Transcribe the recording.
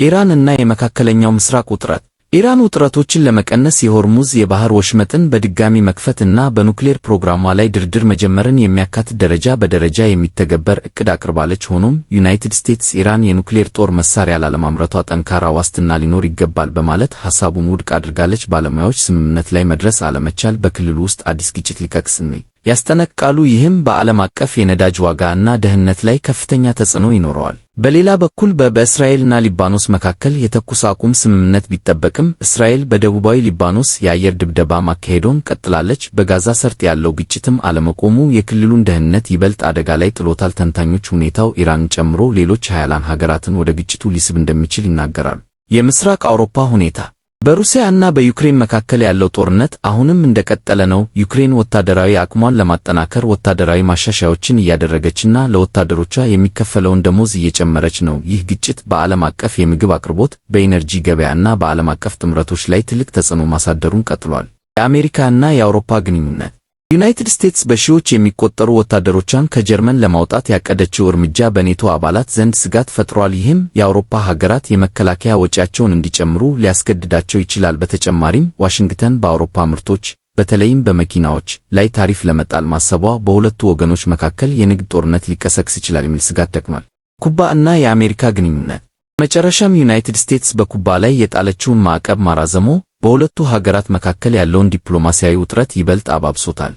ኢራን እና የመካከለኛው ምስራቅ ውጥረት። ኢራን ውጥረቶችን ለመቀነስ የሆርሙዝ የባህር ወሽመጥን በድጋሚ መክፈት እና በኑክሌር ፕሮግራሟ ላይ ድርድር መጀመርን የሚያካትት ደረጃ በደረጃ የሚተገበር ዕቅድ አቅርባለች። ሆኖም ዩናይትድ ስቴትስ ኢራን የኑክሌር ጦር መሳሪያ ላለማምረቷ ጠንካራ ዋስትና ሊኖር ይገባል በማለት ሐሳቡን ውድቅ አድርጋለች። ባለሙያዎች ስምምነት ላይ መድረስ አለመቻል በክልሉ ውስጥ አዲስ ግጭት ሊቀሰቅስ ያስጠነቅቃሉ። ይህም በዓለም አቀፍ የነዳጅ ዋጋ እና ደህንነት ላይ ከፍተኛ ተጽዕኖ ይኖረዋል። በሌላ በኩል በእስራኤልና ሊባኖስ መካከል የተኩስ አቁም ስምምነት ቢጠበቅም እስራኤል በደቡባዊ ሊባኖስ የአየር ድብደባ ማካሄዷን ቀጥላለች። በጋዛ ሰርጥ ያለው ግጭትም አለመቆሙ የክልሉን ደህንነት ይበልጥ አደጋ ላይ ጥሎታል። ተንታኞች ሁኔታው ኢራንን ጨምሮ ሌሎች ሀያላን ሀገራትን ወደ ግጭቱ ሊስብ እንደሚችል ይናገራሉ። የምስራቅ አውሮፓ ሁኔታ። በሩሲያ እና በዩክሬን መካከል ያለው ጦርነት አሁንም እንደቀጠለ ነው። ዩክሬን ወታደራዊ አቅሟን ለማጠናከር ወታደራዊ ማሻሻያዎችን እያደረገችና ለወታደሮቿ የሚከፈለውን ደሞዝ እየጨመረች ነው። ይህ ግጭት በዓለም አቀፍ የምግብ አቅርቦት፣ በኢነርጂ ገበያ እና በዓለም አቀፍ ጥምረቶች ላይ ትልቅ ተጽዕኖ ማሳደሩን ቀጥሏል። የአሜሪካ እና የአውሮፓ ግንኙነት። ዩናይትድ ስቴትስ በሺዎች የሚቆጠሩ ወታደሮቿን ከጀርመን ለማውጣት ያቀደችው እርምጃ በኔቶ አባላት ዘንድ ስጋት ፈጥሯል። ይህም የአውሮፓ ሀገራት የመከላከያ ወጪያቸውን እንዲጨምሩ ሊያስገድዳቸው ይችላል። በተጨማሪም ዋሽንግተን በአውሮፓ ምርቶች፣ በተለይም በመኪናዎች ላይ ታሪፍ ለመጣል ማሰቧ በሁለቱ ወገኖች መካከል የንግድ ጦርነት ሊቀሰቅስ ይችላል የሚል ስጋት ደቅኗል። ኩባ እና የአሜሪካ ግንኙነት። መጨረሻም ዩናይትድ ስቴትስ በኩባ ላይ የጣለችውን ማዕቀብ ማራዘሟ በሁለቱ ሀገራት መካከል ያለውን ዲፕሎማሲያዊ ውጥረት ይበልጥ አባብሶታል።